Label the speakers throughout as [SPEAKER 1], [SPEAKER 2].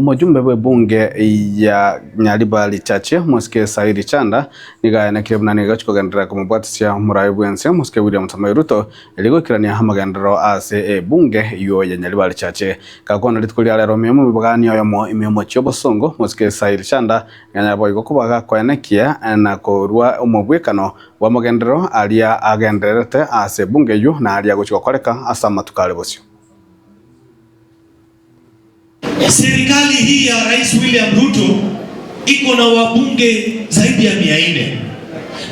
[SPEAKER 1] Omojumbe bwe bunge ya Nyaribari Chache Mosike Sairi Chanda nigayanekire buna nigo chikogenderera komobwatisia omorai bwense Mosike William Samoei Ruto erigokirania amagenderero ase ebunge iyo ya Nyaribari Chache. Gakwana rituko ria rero miomo mibagani oyomo imiomo chiobosongo Mosike Sairi Chanda nganya boigo kubaga koenekia na korwa omobwekano bwa magenderero aria agendererete ase bunge eyo na aria gochia gokoreka ase amatuko are bosio.
[SPEAKER 2] Serikali hii ya Rais William Ruto iko na wabunge zaidi ya 400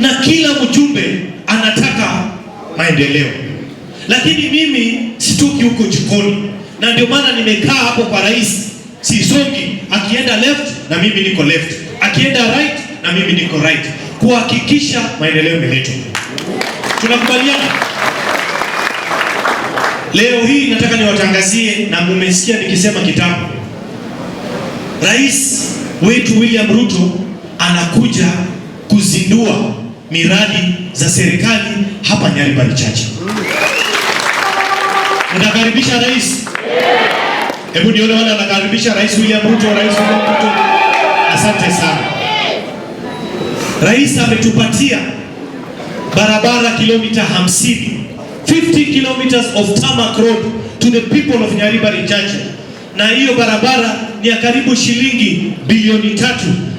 [SPEAKER 2] na kila mjumbe anataka maendeleo, lakini mimi sitoki huko jikoni, na ndio maana nimekaa hapo kwa rais, sisongi. Akienda left na mimi niko left, akienda right na mimi niko right, kuhakikisha maendeleo yameletwa. Tunakubaliana? Leo hii nataka niwatangazie, na mumesikia nikisema kitambo, Rais wetu William Ruto anakuja kuzindua miradi za serikali hapa Nyaribari Chache. Mnakaribisha rais? Hebu nione wale wanakaribisha Rais William Ruto, Rais William Ruto. Asante sana. Rais ametupatia barabara kilomita 50, 50 kilometers of tarmac road to the people of Nyaribari Chache, na hiyo barabara ni ya karibu shilingi bilioni 3,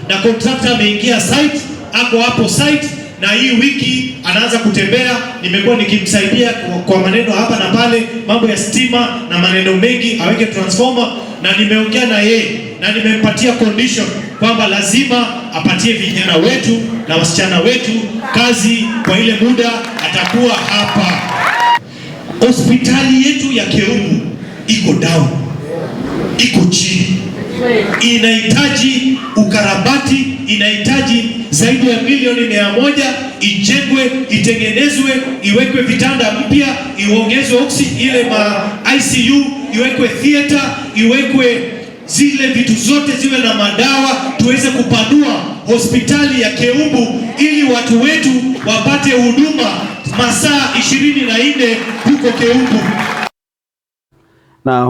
[SPEAKER 2] na contractor ameingia site, ako hapo site, na hii wiki anaanza kutembea. Nimekuwa nikimsaidia kwa maneno hapa na pale, mambo ya stima na maneno mengi, aweke transformer, na nimeongea na yeye na nimempatia condition kwamba lazima apatie vijana wetu na wasichana wetu kazi kwa ile muda atakuwa hapa. Hospitali yetu ya Keumbu iko down, iko chini, inahitaji ukarabati, inahitaji zaidi ya milioni 100 ijengwe, itengenezwe, iwekwe vitanda mpya, iongezwe oxy ile ma ICU, iwekwe theater, iwekwe zile vitu zote ziwe na madawa, tuweze kupanua hospitali ya Keumbu ili watu wetu wapate huduma masaa 24 huko Keumbu.
[SPEAKER 1] Na